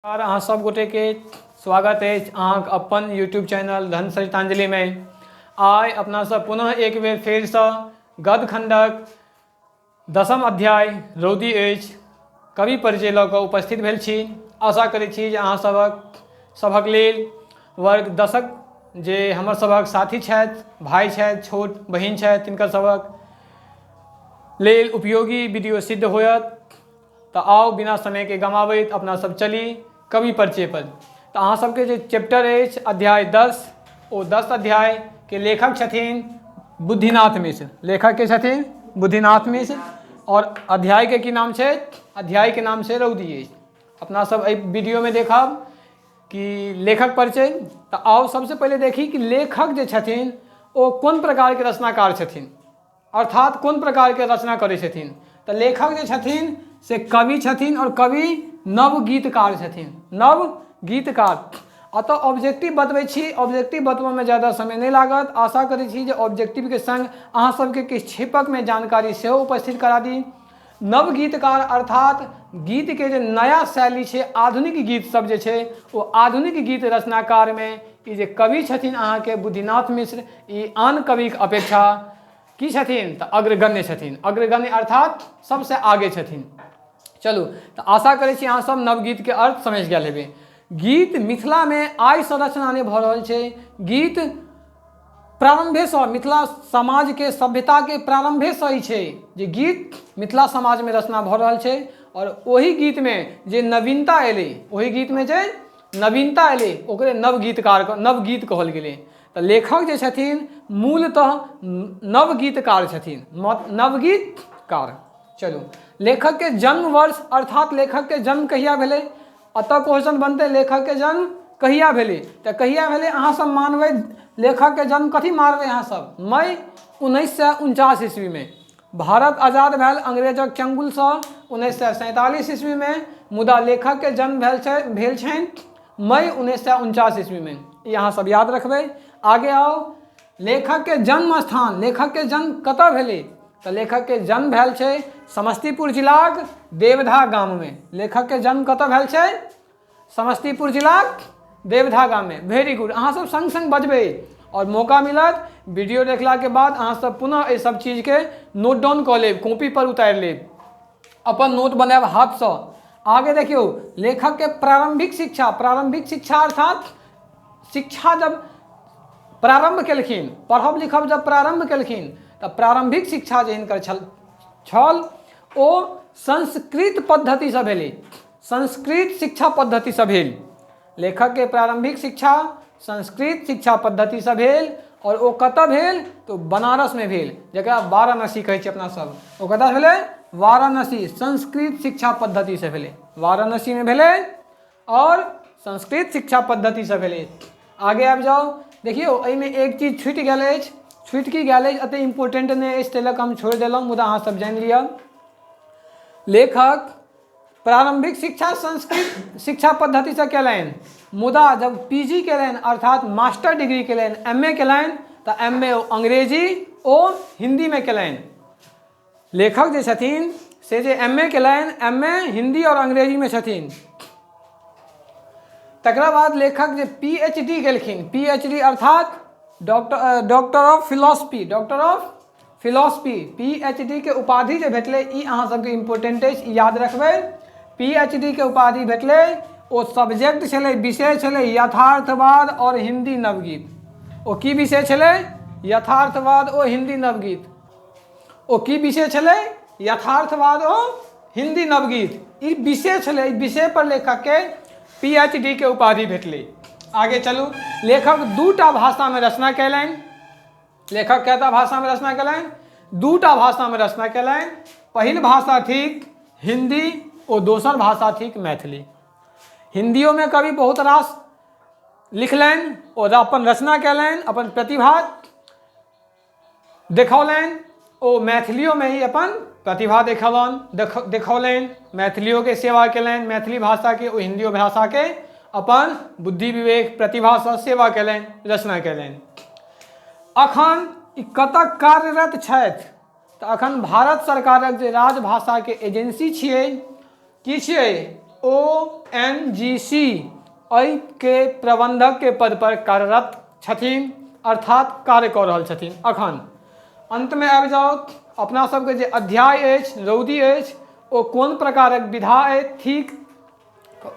नमस्कार, अहाँ सब गोटेके स्वागत अछि अहाँके अपन यूट्यूब चैनल धन सरितांजलिमे। आइ अपना सब पुनः एक बेर फेरसँ गद्य खण्डक दसम अध्याय रौदी अछि कवि परिचय लऽ कऽ उपस्थित भेल छी। आशा करै छी जे अहाँ सभक सभक लेल वर्ग दसक जे हमर सभक साथी छथि, भाय छथि, छोट बहिन छथि, तिनकर सभक लेल उपयोगी वीडियो सिद्ध होयत। तऽ आउ बिना समयके गमाबैत अपना सब चली कवि परिचय पर। तऽ अहाँ सबके जे चैप्टर अछि अध्याय 10, ओ 10 अध्यायके लेखक छथिन बुद्धिनाथ मिश्र। लेखक के छथिन बुद्धिनाथ मिश्र और अध्यायके की नाम छै? अध्यायके नाम छै रौदी अछि। अपना सब एहि वीडियोमे देखब कि लेखक परिचय। तऽ आउ सबसँ पहिले देखी कि लेखक जे छथिन ओ कोन प्रकारके रचनाकार छथिन, अर्थात कोन प्रकारके रचना करै छथिन। तऽ लेखक जे छथिन से कवि छथिन आओर कवि नवगीतकार छथिन, नवगीतकार। अतः ऑब्जेक्टिव बतबै छी, ऑब्जेक्टिव बतबऽमे ज्यादा समय नहि लागत। आशा करै छी जे ऑब्जेक्टिवके संग अहाँ सबके किछु क्षेपकमे जानकारी सेहो उपस्थित करा दी। नवगीतकार अर्थात गीतके जे नया शैली छै, आधुनिक गीत सब जे छै, ओ आधुनिक गीत रचनाकारमे ई जे कवि छथिन अहाँके बुद्धिनाथ मिश्र, ई आन कविके अपेक्षा की छथिन तऽ अग्रगण्य छथिन। अग्रगण्य अर्थात सबसँ आगे छथिन। चलू, तऽ आशा करै छी अहाँ सब नवगीतके अर्थ समझि गेल हेबै। गीत मिथिलामे आइसँ रचना नहि भऽ रहल छै, गीत प्रारम्भेसँ मिथिला समाजके सभ्यताके प्रारम्भेसँ ई छै जे गीत मिथिला समाजमे रचना भऽ रहल छै। आओर ओहि गीतमे जे नवीनता एलै, ओहि गीतमे जे नवीनता एलै ओकरे नवगीतकार नवगीत कहल गेलै। तऽ लेखक जे छथिन मूलतः नवगीतकार छथिन, नवगीतकार। चलू, लेखकके जन्म वर्ष अर्थात लेखकके जन्म कहिया भेलै? एतऽ क्वेश्चन बनतै लेखकके जन्म कहिया भेलै। तऽ कहिया भेलै अहाँ सब मानबै? लेखकके जन्म कथी मानबै अहाँ सब? मई 1949 ईस्वीमे। भारत आजाद भेल अंग्रेजक चंगुलसँ 1947 ईस्वीमे, मुदा लेखकके जन्म भेल छै भेल छनि मई 1949 ईस्वीमे। ई अहाँ सब याद रखबै। आगे आउ, लेखकके जन्म स्थान, लेखकके जन्म कतऽ भेलै? तऽ लेखकके जन्म भेल छै समस्तीपुर जिलाक देवधा गाममे। लेखकके जन्म कतऽ भेल छै? समस्तीपुर जिलाक देवधा गाममे। वेरी गुड, अहाँ सब संग संग बजबै आओर मौका मिलत वीडियो देखलाके बाद अहाँ सब पुनः एहि सब चीजके नोट डाउन कऽ लेब, कॉपी पर उतारि लेब, अपन नोट बनायब हाथसँ। आगे देखियौ, लेखकके प्रारंभिक शिक्षा, प्रारंभिक शिक्षा अर्थात शिक्षा जब प्रारम्भ केलखिन, पढ़ब लिखब जब प्रारम्भ केलखिन तऽ प्रारम्भिक शिक्षा जे हिनकर छल छल ओ संस्कृत पद्धतिसँ भेलै, संस्कृत शिक्षा पद्धतिसँ भेल। लेखकके प्रारम्भिक शिक्षा संस्कृत शिक्षा पद्धतिसँ भेल आओर ओ कतऽ भेल? तऽ बनारसमे भेल, जकरा वाराणसी कहै छी अपना सब। ओ कतऽ भेलै? वाराणसी। संस्कृत शिक्षा पद्धतिसँ भेलै, वाराणसीमे भेलै आओर संस्कृत शिक्षा पद्धतिसँ भेलै। आगे आबि जाउ, देखियौ एहिमे एक चीज छुटि गेल अछि। छुटि की गेल अछि? एतेक इम्पोर्टेंट नहि अछि ताहि लऽ कऽ हम छोड़ि देलहुँ, मुदा अहाँ सब जानि लिअ। लेखक प्रारंभिक शिक्षा संस्कृत शिक्षा पद्धतिसँ केलनि, मुदा जब पी जी केलनि अर्थात मास्टर डिग्री केलनि, एम ए केलनि, तऽ एम ए ओ अंग्रेजी ओ हिन्दीमे केलनि। लेखक जे छथिन से जे एम ए केलनि, एम ए हिन्दी आओर अंग्रेजीमे छथिन। तकरा बाद लेखक जे पी एच डी केलखिन, पी एच डी अर्थात doctor doctor of philosophy, doctor of philosophy, P H D के उपाधि जे भेटलै, ई अहाँ सबके इम्पोर्टेंट अछि, ई याद रखबै। पी एच डी के उपाधि भेटलै, ओ सब्जेक्ट छलै, विषय छलै यथार्थवाद आओर हिन्दी नवगीत। ओ की विषय छलै? यथार्थवाद ओ हिन्दी नवगीत। ओ की विषय छलै? यथार्थवाद ओ हिन्दी नवगीत, ई विषय छलै। ई विषय पर लेखकके पी एच डी के उपाधि भेटलै। आगे चलू, लेखक दूटा भाषामे रचना कयलनि। लेखक कएटा भाषामे रचना कयलनि? दूटा भाषामे रचना कयलनि। पहिल भाषा थिक हिन्दी ओ दोसर भाषा थिक मैथिली। हिन्दियोमे कवि बहुत रास लिखलनि, ओ अपन रचना कयलनि, अपन प्रतिभा देखौलनि। ओ मैथिलियोमे ही अपन प्रतिभा देखौलनि देखौलनि, मैथिलियोके सेवा केलनि, मैथिली भाषाके ओ हिन्दियो भाषाके अपन बुद्धि विवेक प्रतिभासँ सेवा केलनि, रचना केलनि। अखन ई कतऽ कार्यरत छथि? तऽ अखन भारत सरकारक जे राजभाषाके एजेंसी छियै, की छियै? ONGC एहिके प्रबंधकके पद पर कार्यरत छथिन, अर्थात कार्य कऽ रहल छथिन अखन। अन्तमे आबि जाउ, अपना सबके जे अध्याय अछि रौदी अछि ओ कोन प्रकारक विधा अछि थिक?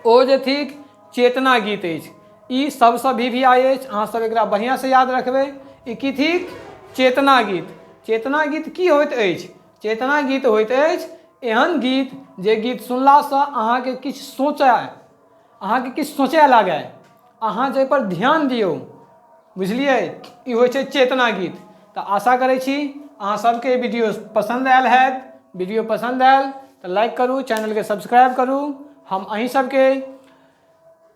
ओ जे थिक चेतना गीत अछि। ई सबसँ भी भी आइ अछि, अहाँ सब एकरा बढ़िआँसँ याद रखबै। ई की थिक? चेतना गीत। चेतना गीत की होइत अछि? चेतना गीत होइत अछि एहन गीत जे गीत सुनलासँ अहाँके किछु सोचय, अहाँके किछु सोचय लागय, अहाँ जाहिपर ध्यान दियौ, बुझलियै? ई होइ छै चेतना गीत। तऽ आशा करै छी अहाँ सबके ई वीडियो पसन्द आयल हैत। वीडियो पसन्द आयल तऽ लाइक करू, चैनलके सब्सक्राइब करू। हम अहीं सबके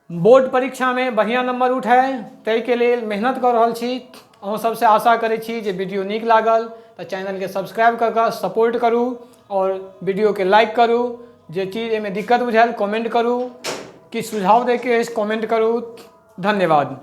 बोर्ड परीक्षामे बढ़िआँ नम्बर उठै ताहिके लेल मेहनत कऽ रहल छी। अहूँ सबसँ आशा करै छी जे वीडियो नीक लागल तऽ चैनलके सब्सक्राइब कऽ कऽ सपोर्ट करू आओर वीडियोके लाइक करू। जे चीज एहिमे दिक्कत बुझायल कमेंट करू, किछु सुझाव दैके अछि कमेंट करू। धन्यवाद।